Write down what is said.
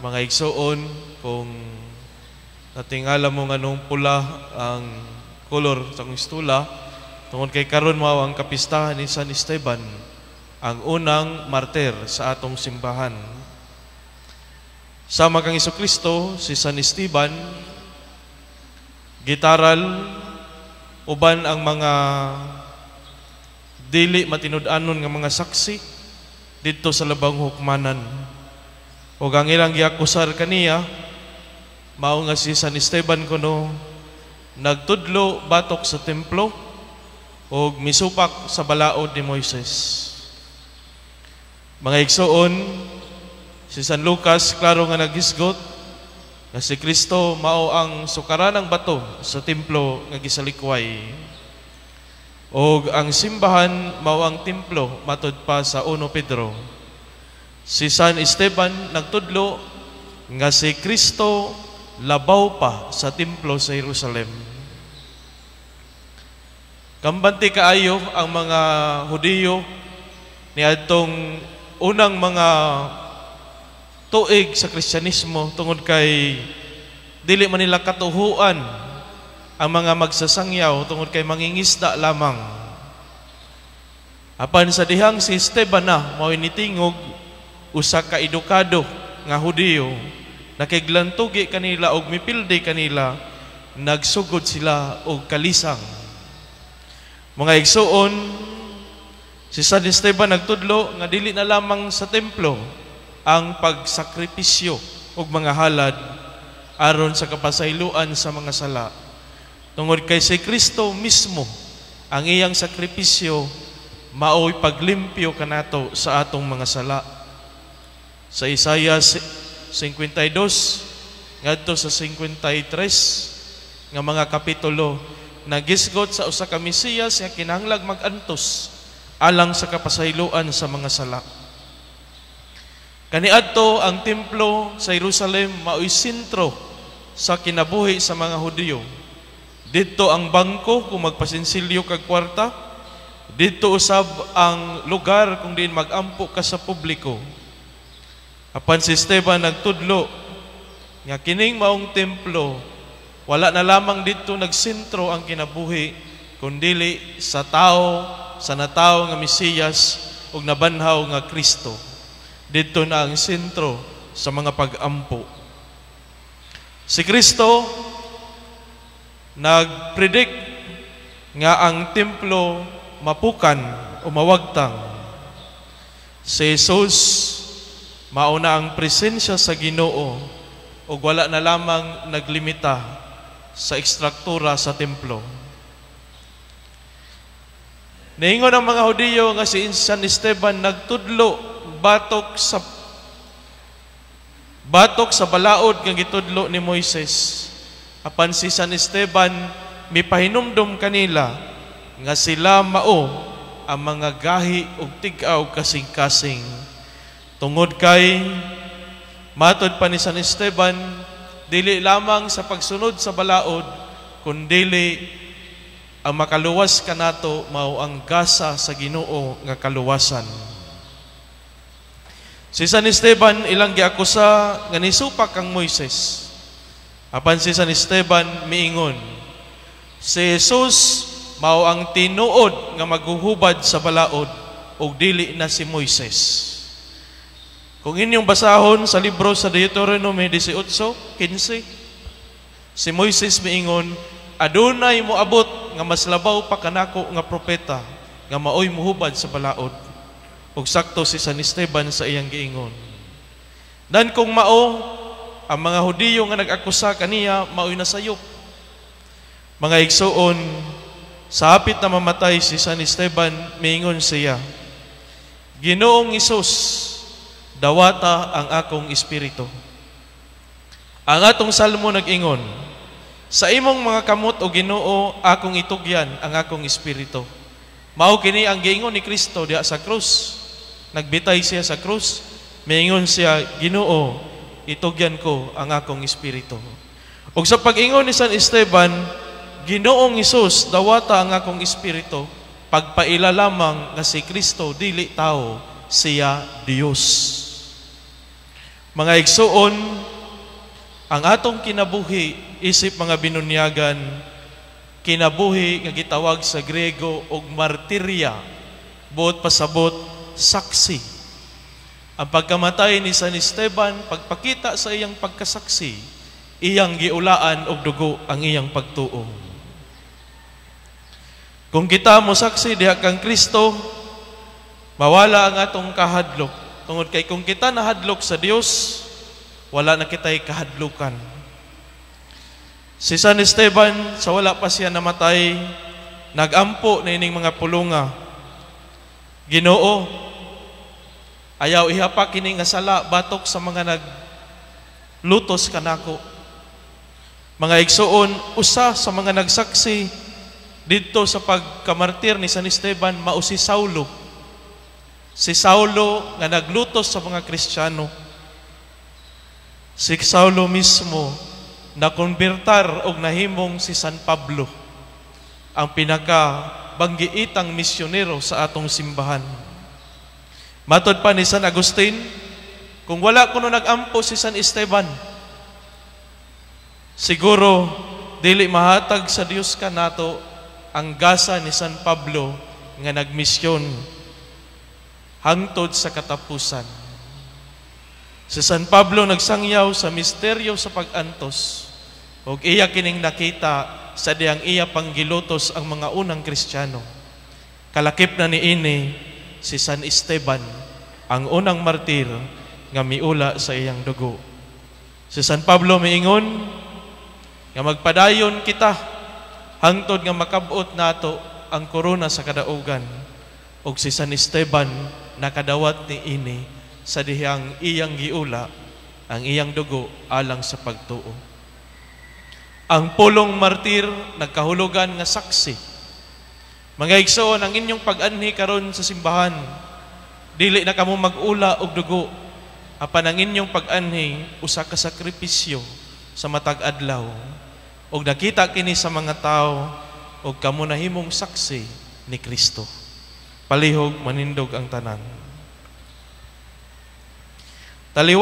Mga igsuon, kung natingala mo nganong pula ang kolor sa akong stula, tungod kay karon mao ang kapistahan ni San Esteban, ang unang martir sa atong simbahan. Sama kang Kristo, si San Esteban gitaral uban ang mga dili matinud-anon nga mga saksi didto sa labang hukmanan. Ug ang ilang giakusar kaniya mao nga si San Esteban kuno nagtudlo batok sa templo ug misupak sa balaod ni Moises. Mga igsuon, si San Lucas klaro nga naghisgot nga si Kristo mao ang sukaranang bato sa templo nga gisalikway. Og ang simbahan mao ang templo matud pa sa 1 Pedro. Si San Esteban nagtudlo nga si Kristo labaw pa sa templo sa Jerusalem. Kampante kaayo ang mga Hudiyo niadtong unang mga tuig sa Kristyanismo tungod kay dili man nila katuhuan ang mga magsasangyaw tungod kay mangingisda lamang. Apan sa dihang si Esteban na mao'y nitingog, usa ka edukado nga Hudiyo, nakiglantugi kanila og mipildi kanila, nagsugod sila og kalisang. Mga igsuon, si San Esteban nagtudlo nga dili na lamang sa templo ang pagsakripisyo og mga halad aron sa kapasayloan sa mga sala. Tungod kay si Kristo mismo ang iyang sakripisyo mao'y paglimpyo kanato sa atong mga sala. Sa Isaiah 52 ngadto sa 53 nga mga kapitulo, nagisgot sa usa ka Mesiyas nga kinahanglag mag-antos alang sa kapasayloan sa mga sala. Kaniadto, ang templo sa Jerusalem mao'y sentro sa kinabuhi sa mga Hudiyo. Didto ang bangko kung magpasinsilyo kag kwarta. Didto usab ang lugar kung diin magampo ka sa publiko. Apan si Esteban nagtudlo nga kining maong templo, wala na lamang didto nagsentro ang kinabuhi, kundili sa tao, sa natawo nga Mesiyas ug nabanhaw nga Kristo. Didto na ang sentro sa mga pag-ampo. Si Kristo nagpredict nga ang templo mapukan o mawagtang. Si Jesus mauna ang presensya sa Ginoo ug wala na lamang naglimita sa ekstruktura sa templo. Niingon ang mga Hudiyo nga si San Esteban nagtudlo batok sa balaod nga gitudlo ni Moises. Apan si San Esteban mipahinumdom kanila nga sila mao ang mga gahi ug tig-a og kasing-kasing. Tungod kay matod pa ni San Esteban, dili lamang sa pagsunod sa balaod, kundili ang makaluwas kanato mao ang gasa sa Ginoo nga kaluwasan. Si San Esteban ilang giakusa nga nisupak kang Moises. Apan si San Esteban miingon, si Jesus mao ang tinuod nga maghuhubad sa balaod ug dili na si Moises. Kung inyong basahon sa libro sa Deuteronomy 18:15, si Moises miingon, "Adunay moabot nga mas labaw pa kanako nga propeta nga maoy muhubad sa balaod." Ug sakto si San Esteban sa iyang giingon. Dan kung mao, ang mga Hudiyo nga nag-akusa kaniya maoy nasayop. Mga igsuon, sa hapit na mamatay si San Esteban, miingon siya, "Ginoong Hesus, dawata ang akong espiritu." Ang atong salmo nag-ingon, "Sa imong mga kamot, o Ginoo, akong itugyan ang akong espiritu." Mao kini ang giingon ni Kristo diha sa krus. Nagbitay siya sa krus, miingon siya, "Ginoo, itugyan ko ang akong espiritu." Ug sa pag-ingon ni San Esteban, "Ginoong Hesus, dawata ang akong espiritu," pagpaila lamang nga si Kristo dili tao, siya Dios. Mga igsuon, ang atong kinabuhi isip mga binunyagan, kinabuhi nga gitawag sa Grego og martiria, buot pasabot saksi. Ang pagkamatay ni San Esteban, pagpakita sa iyang pagkasaksi, iyang giulaan og dugo ang iyang pagtuo. Kung kita mosaksi diha kang Kristo, mawala ang atong kahadlok. Tungod kay kung kita nahadlok sa Dios, wala na kita'y kahadlukan. Si San Esteban, sa wala pa siya namatay, nagampo na ining mga pulunga: "Ginoo, ayaw ihapak kini nga sala batok sa mga naglutos kanako." Mga igsuon, usa sa mga nagsaksi didto sa pagkamartir ni San Esteban mao si Saulo. Si Saulo nga naglutos sa mga Kristiyano. Si Saulo mismo nakonbertar og nahimong si San Pablo, ang pinaka banggiitang misyonero sa atong simbahan. Matod pa ni San Agustin, kung wala kuno nagampo si San Esteban, siguro dili mahatag sa Dios kanato ang gasa ni San Pablo nga nagmisyon hangtod sa katapusan. Si San Pablo nagsangyaw sa misteryo sa pag-antos ug iya kining nakita sa dihang iya panggilutos ang mga unang Kristiyano. Kalakip na niini si San Esteban, ang unang martir nga miula sa iyang dugo. Si San Pablo miingon nga magpadayon kita hangtod nga makabot nato ang korona sa kadaugan, ug si San Esteban nakadawat niini sa dihang iyang giula ang iyang dugo alang sa pagtuo. Ang pulong martir nagkahulugan nga saksi. Mga igsoon, ang inyong pag-anhi karon sa simbahan, dili na kamo mag-ula og dugo, apan ang inyong pag-anhi usa ka sakripisyo sa matag adlaw. Og nakita kini sa mga tao og kamo nahimong saksi ni Kristo. Palihog manindog ang tanan. Taliwa